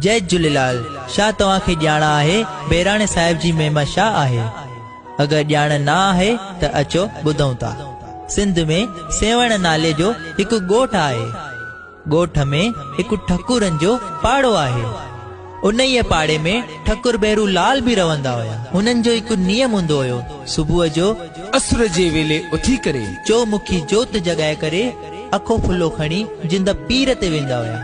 جئي جهوليلال ڇا توهان کي ڄاڻ آهي بهراڻي صاحب جي مهما ڇا آهي؟ اگر ڄاڻ نه آهي ته اچو ٻڌون ٿا. سنڌ ۾ سيوهڻ نالي جو هڪ ڳوٺ آهي. ڳوٺ ۾ هڪ ٺڪرن جو پاڙو آهي. انهيء پاڙي ۾ ٺڪر بهرو لال به رهندا هيا. هنن جو هڪ نيم هوندو هيو، صبح جو. اسر جي ويلي اٿي ڪري. چو مکي جوت جڳائي ڪري اکو ڦلو کڻي جند پير تي ويندا هيا.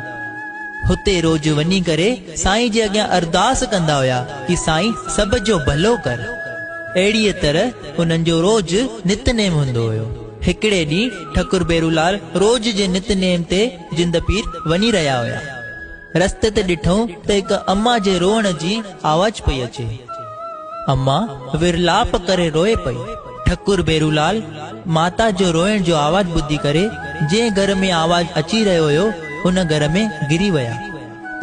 هتي روز وڃي ڪري سائين جي اڳيان ارداس ڪندا هيا ڪي سائين سڀ جو ڀلو ڪر. اهڙيء طرح انهن جو روز نت نيم هوندو هيو. هڪڙي ڏينهن ٺڪر بيرولال روز جي نت نيم تي جند پير وڃي رهيا هيا. رستي تي ڏٺئون ته هڪ اما جي روئڻ جي آواز پئي اچي. اما ورلاپ ڪري روئي پئي. ٺڪر بيرولال ماتا جو روئڻ جو آواز ٻڌي ڪري جنهن گهر ۾ آواز اچي رهيو هيو ان گهر ۾ گهري ويا.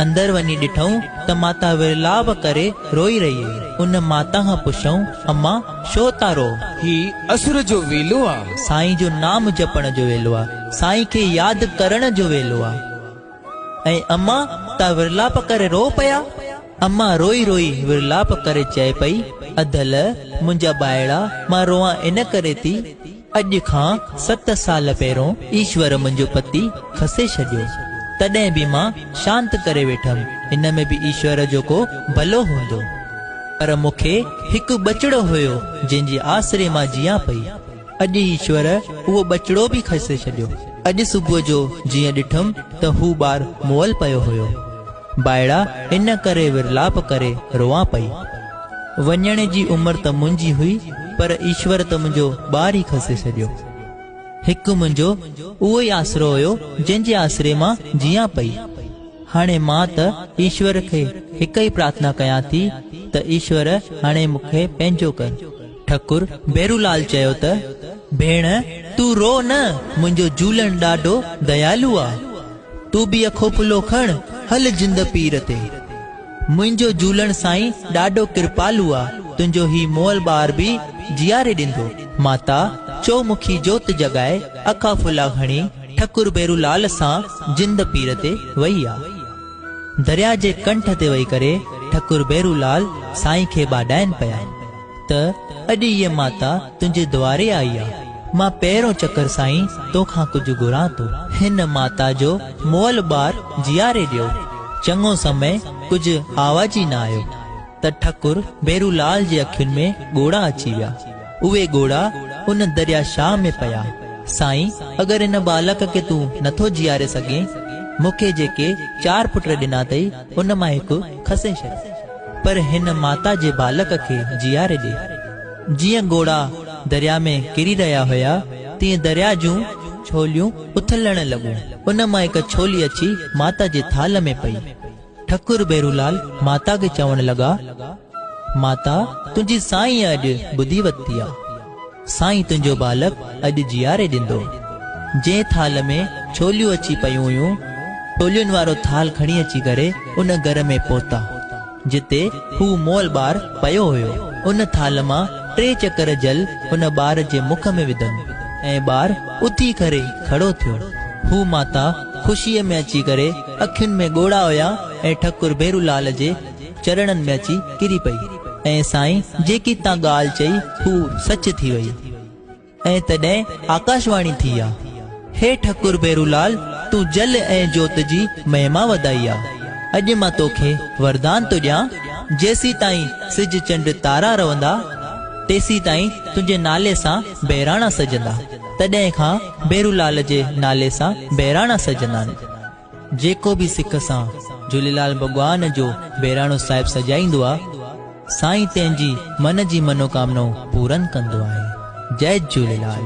اندر وڃي ڏٺئون ته ماتا ورلاپ ڪري روئي رهي هئي. ان ماتا کان پڇيائون اما ڇو ٿا روئو؟ هي اسر جو ويلو آ. سائين جو نام جپڻ جو ويلو آ. سائين کي ياد ڪرڻ جو ويلو آ. ۽ اما تان ورلاپ ڪري روء پيا؟ اما روئي روئي ورلاپ ڪري چئي پئي، ادل، منهنجا ٻائڙا، مان روئان ان ڪري ٿي، اڄ کان ست سال پهرون ايشور منهنجو پتي کسي ڇڏيو. تڏهن به مان شانت ڪري ويٺم، ان ۾ به ايشور جو ڪو ڀلو هوندو. پر مون کي هڪ ٻچڙو هيو، جنهن جي آسري مان جيئان پئي. اڄ ايشور اهو ٻچڙو به کسي ڇڏيو. اڄ صبح جو جيئن ڏٺم ته هو ٻار مئل پيو هيو. ڀائڙا ان ڪري ورلاپ ڪري روئان پئي. وڃڻ جي عمر ته منهنجي هئي پر ايشور ته منهنجو ٻار ئي کسي ڇڏيو. هڪ منهنجو اهو ئي آسرو هيو جنهن جي آسري مان جيئان پئي. هاڻي مان ته ايشور کي هڪ ئي پرارٿنا ڪيان ٿي ته ايشور هاڻي مون کي پنهنجو ڪر. ٺڪر ڀيرولال چيو ته، ڀيڻ تون رو نه، منهنجو جهولڻ ڏاڍو ديالو آ. تون به اکو ڦلو کڻ، هل جند پير تي. منهنجو جهولڻ سائين ڏاڍو ڪرپالو آ، تنهنجو هي مئل ٻار به جياري ڏيندو. ماتا چؤمکي جوت جڳائي، اکا ڦلا کڻي، ٺڪر ڀيرولال سان جند پير تي وئي آ. درياء جي ڪنٺ تي وئي ڪري ٺڪر ڀيرولال سائين کي ٻاڏائين پيا ته اڄ هيء ماتا تنهنجي دواري آئي آ. مان پهريون چڪر سائين تو کان ڪجهه گهران ٿو. هن ماتا جو مئل ٻار جياري ڏيو. چڱو سمي ڪجهه آواز ئي نه آيو. ته ٺڪر ڀيرولال جي اکين ۾ ڳوڙها اچي ويا. اهي ڳوڙها ان دريا شاهه ۾ پيا. سائين اگر هن ٻالڪ کي تون نٿو جياري سگهين، مون کي جيڪي چار پٽ ڏنا اٿئي، ان مان هڪ کسي ڇڏ. پر هن ماتا جي ٻالڪ کي جياري ڏي. جيئن ڳوڙها دريا ۾ ڪري رهيا هيا، تيئن دريا جون ڇوليون اٿلڻ لڳون. ان مان هڪ ڇولي اچي ماتا جي ٿالهه ۾ پئي. ٺڪر ڀيرولال ماتا کي چوڻ لڳا، ماتا تنهنجي سائينء اڄ ٻڌي ورتي آ. سائين تنهنجو ٻالڪ اڄ جياري ڏيندو. جنهن ٿالهه ۾ ڇوليون اچي پيون هيون، ڇولين وارو ٿالهه کڻي اچي ڪري ان گهر ۾ پهتا، جتي هو مئل ٻار پيو هيو. ان ٿالهه مان ٽي چڪر جل ان ٻار جي مک ۾ وڌم ۽ ٻار اٿي ڪري کڙو ٿيو. هو ماتا خوشيء ۾ اچي ڪري اکين ۾ ڳوڙها هيا ۽ ٺڪر ڀيرولال جي چرڻن ۾ اچي ڪري پئي ۽ سائين جيڪي تان ڳالهه چئي هو سچ ٿي وئي ۽ تڏهن آڪاشواڻي ٿي آ. هي ٺڪر ڀيرولال تون جل ۽ جوت جي مهما وڌائي آ. اڄ مان توکي وردان ٿو ڏيان جيسيتائين سج چنڊ تارا روندا تيسيتائين تنهنجي نالي سان بهراڻا سجندا. تڏهن کان ڀيرولال جي نالي سان بهراڻا سجندا آهن. جيڪو به سڪ سان جهوليلال ڀڳوان جو بهراڻو صاحب سجائيندو آ، سائين تنهن جي من جي منوڪامنائون پورن ڪندو آهي. جئه جهوليلال.